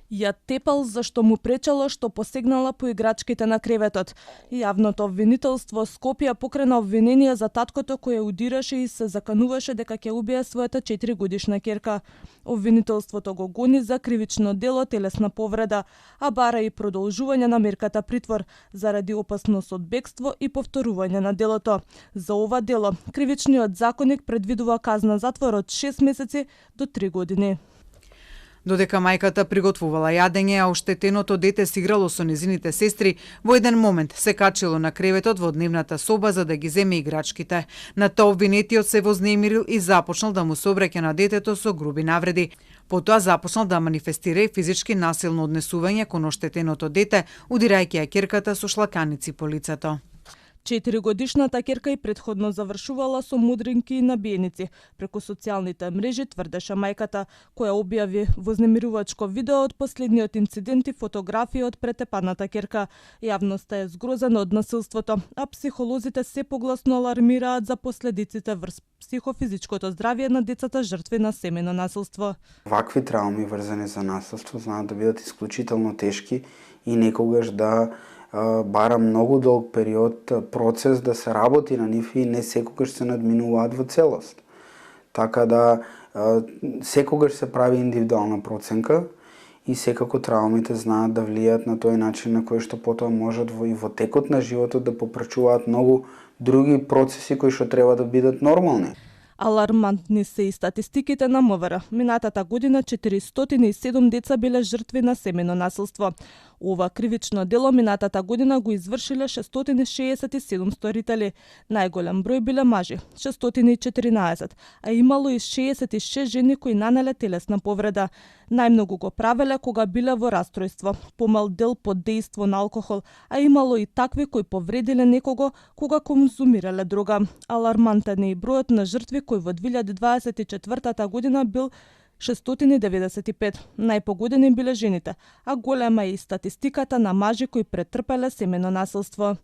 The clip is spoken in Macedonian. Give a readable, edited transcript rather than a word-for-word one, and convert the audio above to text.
Ја тепал зашто му пречело што посегнала по играчките на креветот. Јавното обвинителство Скопје покрена обвинение за таткото кој ја удираше и се закануваше дека ќе убие својата 4-годишна ќерка. Обвинителството го гони за кривично дело телесна повреда, а бара и продолжување на мерката притвор заради опасност од бегство и повторување на делото. За ова дело кривичниот законник предвидува казна затвор од 6 месеци до 3 години. Додека мајката приготвувала јадење, а оштетеното дете си играло со незините сестри, во еден момент се качило на креветот во дневната соба за да ги земе играчките. На тоа обвинетиот се вознемирил и започнал да му се обраќа на детето со груби навреди. Потоа започнал да манифестира и физички насилно однесување кон оштетеното дете, удирајќи ја ќерката со шлаканици по лицето. 4-годишната ќерка и претходно завршувала со мудринки и набиеници. Преку социјалните мрежи тврдеше мајката, која објави вознемирувачко видео од последниот инцидент и фотографии од претепаната ќерка. Јавноста е згрозена од насилството, а психолозите се погласно алармираат за последиците врз психофизичкото здравје на децата жртви на семејно насилство. Вакви трауми врзани за насилство знаат да бидат исклучително тешки и некогаш да бара многу долг период процес да се работи на нив и не секогаш се надминуваат во целост. Така да секогаш се прави индивидуална проценка и секако траумите знаат да влијаат на тој начин на кој што потоа можат и во текот на животот да попрачуваат многу други процеси кои што треба да бидат нормални. Алармантни се и статистиките на МВР. Минатата година 407 деца биле жртви на семејно насилство. Ова кривично дело минатата година го извршиле 667 сторители. Најголем број биле мажи, 614, а имало и 66 жени кои нанеле телесна повреда. Најмногу го правеле кога биле во растројство, помал дел под дејство на алкохол, а имало и такви кои повредиле некого кога конзумирале дрога. Алармантен е и бројот на жртви кој во 2024 година бил 695. Најпогодени биле жените, а голема е и статистиката на мажи кои претрпеле семејно насилство.